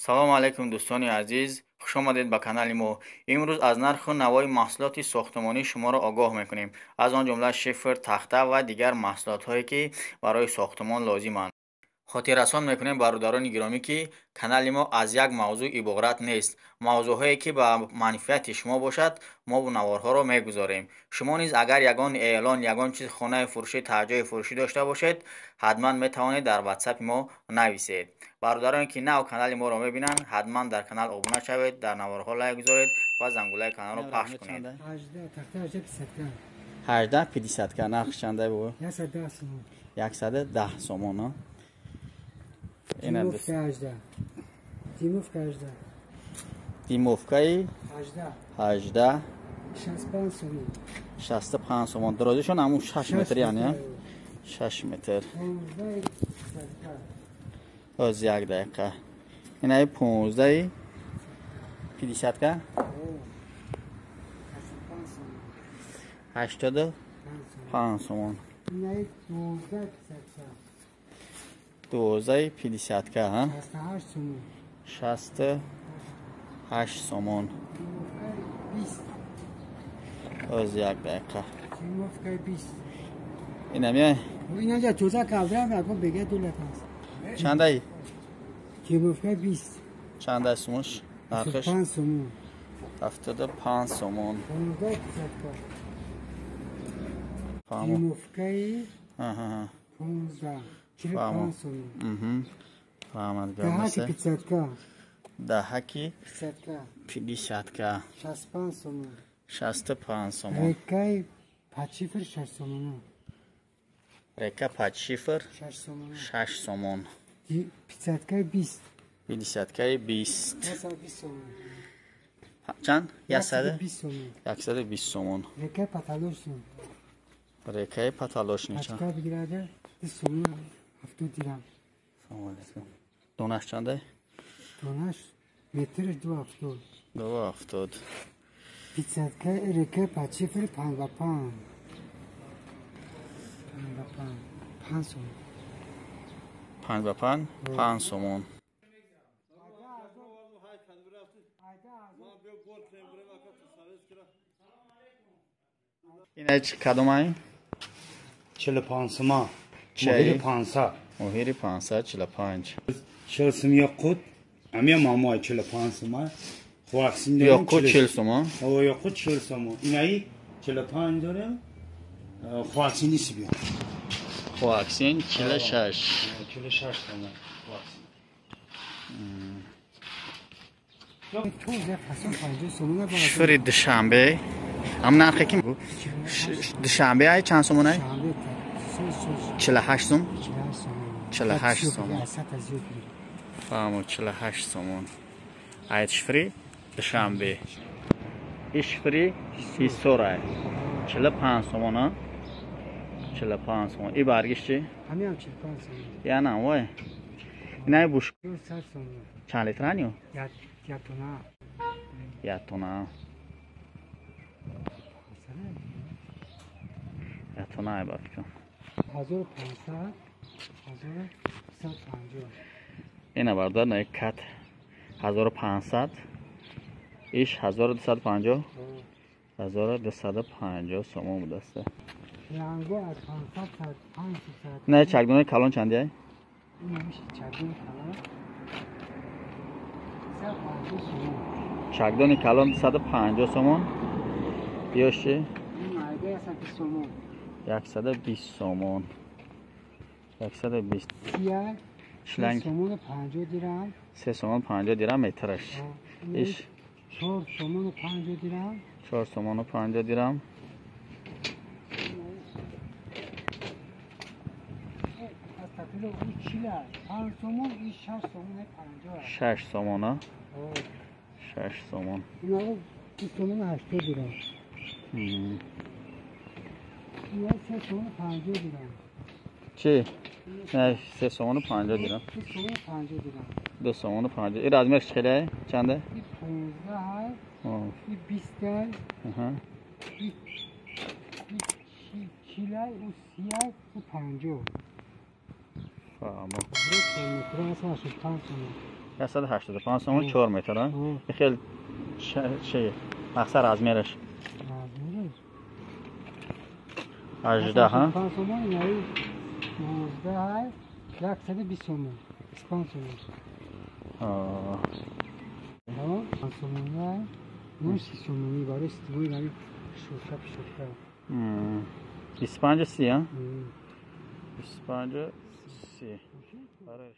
Салому алайкум, дӯстони азиз, хуш омадед ба канали мо. Имрӯз аз нарху навои маҳсулоти сохтмонӣ шуморо огоҳ мекунем, аз он ҷумла шифр, тахта ва дигар маҳсулотҳое, ки барои сохтмон лозиманд. Хотиррасон мекунем, бародарони гиромӣ, ки канали мо аз як мавзӯъ иборат нест. Мавзӯъҳое, ки ба манфиати шумо бошад, мо наворҳоро мегузорем. Шумо низ агар ягон эълон, ягон чиз, хонаи фурӯшӣ, таҷои фурӯшӣ дошта бошед, ҳатман метавонед дар ватсапи мо нависед. Бародароне, ки нав канали моро мебинанд, ҳатман дар канал обуна шавед, дар наворҳо лайк гузоред ва зангулаи каналро пахш кунед. 18 50 ка нарх чанда бу? 110 сомон. Димовка 18. Димовка 18. Димовкаи 18. 18. 65 сомон. 65 сомон. Дарозишон ҳамун 6 метр, яъне 6 метр. Оз як дақиқа. Инаи 15 50 ка? 85 сомон. Инаи 12 50 ка. 12 50 ка, 68 сомон. 68 сомон. Оз як дақиқа. Димовкаи 20. Инам инаҷа тоза кавдрам якон бега дулат аст. Чандай? Димовкаи 20. Чандай сомош? Нархаш? 5 сомон. 75 сомон. 15 50 ка. Димовкаи 15. Фаҳмо. Фаҳмад. Даҳаки 50 ка. Даҳаки 50 ка. 50 ка. 65 сомон. 65 сомон. Рекаи пачифр 6 сомона. Река пачифр 6 сомона. 6 сомон. 50 каи 20. 50 каи 20. 120 сомон. Чанд? 120 сомон. 120 сомон. Рекаи паталошни. Рекаи паталошни чанд? Пачка бигирада 20 сомон. 70 дирам. Салом алейкум. Донаш чанда? Донаш метраш 2,70. 2,70. 50 ка река пачифр 55. 55. 5 сомон. 55 5 сомон. Ина чӣ кадомай? 45 сомон. Моҳири 500. Моҳири 545. 40 сом ёқут. Амия мамой 45 сом. Хуаксин дорем. Ёқут 40 сом. О, ёқут 40 сом. Инаи 45 дорем. Хуаксини сибиё. Хуаксин 46. 46 сом. Хуаксин. Шифри Душанбе. Ам нархе ки Душанбе ай чанд сомон ай? 48 сом. 48 сомон. Фаҳмо, 48 сомон. Ай шифри Душанбе. Ишфри Ҳисор ай. 45 сомон, а? 45 сомон. И баргиш чи? Ҳамиам 45 сомон. Яна вой. Инай буш. 100 сомон. Чанд литраниё? Як тона. Як тона. Як тона ай ба фикрам. 1500 1550. Ина бародар, на кат 1500, иш 1250. 1250 сомон будааст. Ранго аз 500 та 500. Не, чакдонаи калон чанди ай? Чакдони калон 150 сомон. Чакдони калон 150 сомон. Ёш чи? Майда 120 сомон. 120 сомон. 120. Сия шланг сомон 50 дирам. 3 сомон 50 дирам метраш. Иш 4 сомон 50 дирам. 4 сомон 50 дирам. 5 сомон и 6 сомон 50. 6 сомон, 6 сомон. Инаро 2 сомон 80 дирам. Ина 3 сомон 50 дирам. Чи? Не, 3 сомон 50 дирам. 2 сомон 50 дирам. 2 сомон 50. Ин размерш чӣ хеле? Чанде? И 15 ҳай. И 20 ҳай. И 40 ҳай, у 30 ҳай, у 50. Фаҳмо. Метр 85 сомон. 185 сомон 4 метр, а? Хел чи мақсад размераш? 18, ҳа? 5 сомон, инаи 19, 120 сомон, 25 сомон. 5 сомон, 9 сомонӣ барои стивои нави шурка пишурка. 25 30, а? 25 30. Барои